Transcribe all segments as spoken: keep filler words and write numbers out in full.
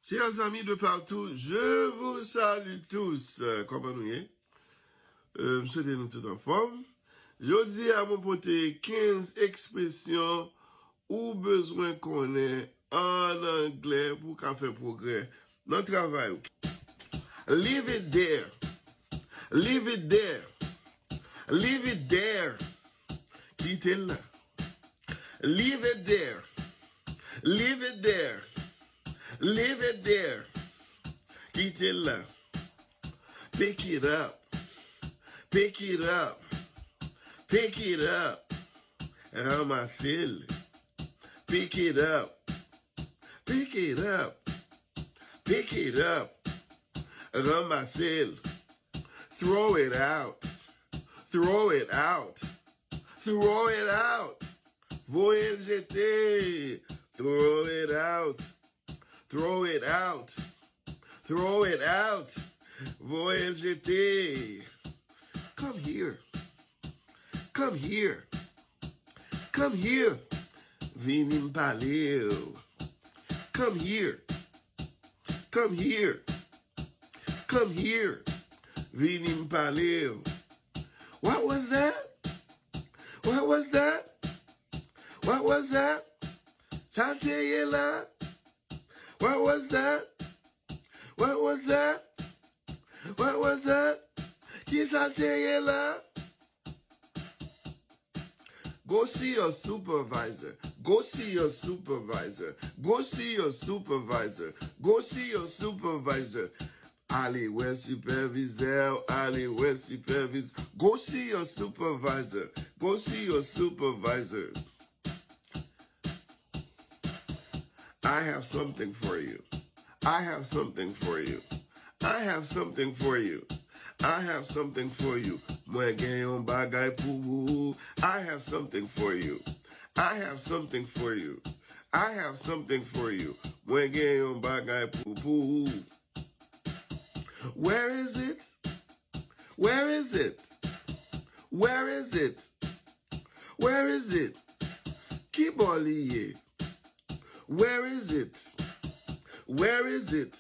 Chers amis de partout, je vous salue tous. Euh, Kòman nou ye? Euh, m swete nou tout anfòm. Jodi a, mwen pote kenz ekspresyon ou bezwen konnen an anglè pou w ka fè pwogrè nan travay ou. Leave it there. Leave it there. Leave it there. Kite l la. Leave it there. Leave it there. Leave it there. Kite l la. Pick it up. Pick it up. Pick it up. Ranmase l. Pick it up. Pick it up. Pick it up. Ranmase l. Throw it out. Throw it out. Throw it out. Voye l jete. Throw it out. Throw it out. Throw it out. Voye l jete. Come here. Come here. Come here. Vini m pale w. Come here. Come here. Come here. Vini m pale w. What was that? What was that? What was that? Sa te ye la? What was that? What was that? What was that? Ki sa te ye la? Go see your supervisor. Go see your supervisor. Go see your supervisor. Go see your supervisor. Ale wè sipèvizè w, ale wè sipèvizè. Go see your supervisor. Go see your supervisor. I have something for you. I have something for you. I have something for you. I have something for you. Mwen gen yon bagay pou ou. I have something for you. I have something for you. I have something for you. Mwen gen yon bagay pou, pou ou. Where is it? Where is it? Where is it? Where is it? Ki bò li ye? Where is it? Where is it?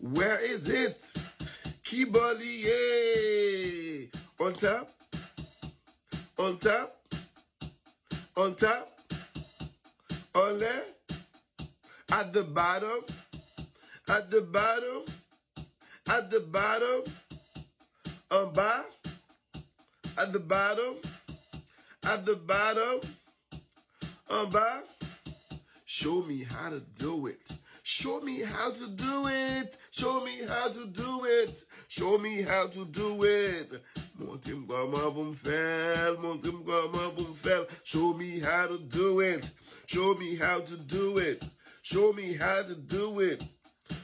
Where is it? Ki bò li ye? On top? On top? On top? Anlè? At the bottom? At the bottom? At the bottom? Anba? At the bottom? At the bottom? Anba? Show me how to do it. Show me how to do it. Show me how to do it. Show me how to do it. Montre m kòman pou m fè l. Montre m kòman pou m fè l. Show me how to do it. Show me how to do it. Show me how to do it.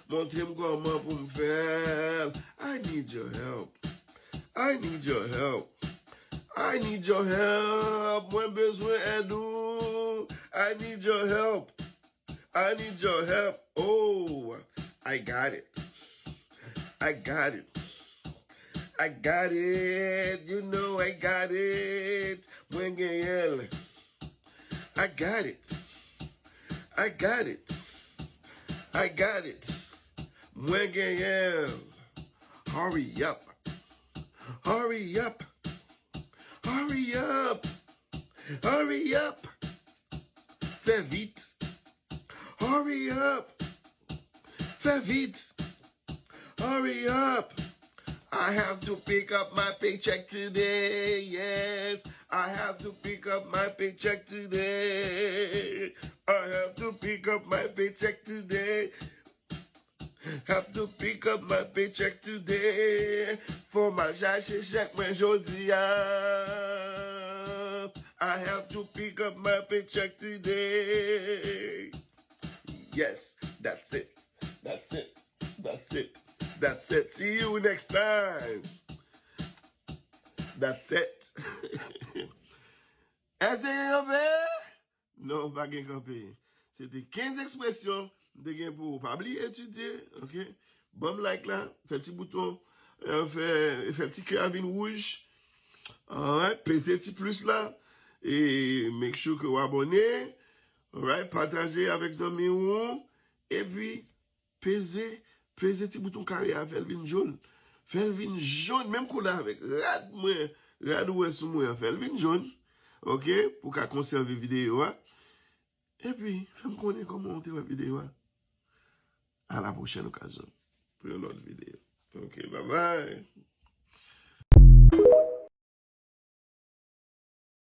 Montre m kòman pou m fè l. I need your help. I need your help. I need your help. Mwen bezwen èd ou. I need your help. I need your help. Oh, I got it. I got it. I got it. You know I got it. Mwen genyen l. I got it. I got it. I got it. Mwen genyen l. Hurry up. Hurry up. Hurry up. Hurry up. Fè vit. Hurry up. Fè vit. Hurry up. I have to pick up my paycheck today. Yes, I have to pick up my paycheck today. I have to pick up my paycheck today. Have to pick up my paycheck today. Fò m al chache chèk mwen jodi a. I have to pick up my paycheck today. Yes, that's it. That's it. That's it. That's it. See you next time. That's it. Èske gen kanpe? Non, pa gen kanpe. Se te kenz ekspresyon m te gen pou ou. Pa bliye etidye, oke? Ban m like la, fè ti bouton, euh, fè, fè ti kè a vin wouj. Alright, peze ti plis la. E make sure ke w abòne. Alright, pataje avèk zanmi ou. Epi, peze, peze ti bouton kare a, fè l vin jòn. Fè l vin jòn, menm koulè avèk rad mwen, rad ou wè sou mwen an, fè l vin jòn. Ok, pou ka konsève videyo a. Epi, fè m konnen kòman w te wè videyo a. A la pwochèn okazyon pou yon lòt videyo. Ok, babay.